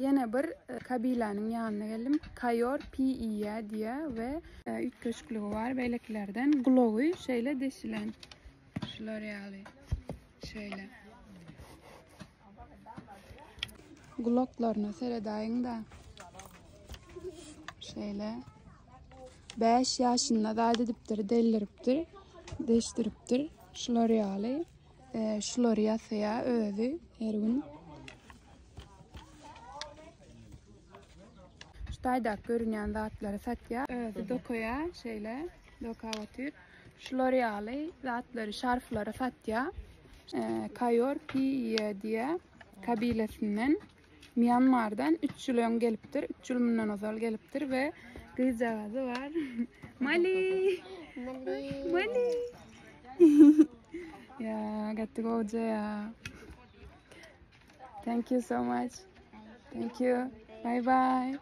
Ýene bir kabilanyň ýanyna geldim. Kaýor Piýa diýä we üýtgeşikligi bar beýlekilerden. Gulagy şeýle deşilen. Şular ýaly. Şeýle. Gulaklaryna seredäýiň-dä. Şeýle. 5 ýaşynda zat edipdir, deldiripdir, deşdiripdir. Şular ýaly. Şulary ýasaýar özi her gün. Şu taýdak görünýän zatlary satýar. Özi dokaýar, şeýle dokap otyr. Şular ýaly zatlary, şarflary satýar. Kaýor Piýe diýä kabilesinden Mýanmardan 3 ýyl öň gelipdir. 3 ýyl mundan ozal gelipdir we gyzjagazy bar. Mali! Mali! Mali! Ya, gaty gowja ya. Thank you so much. Thank you. Bye bye.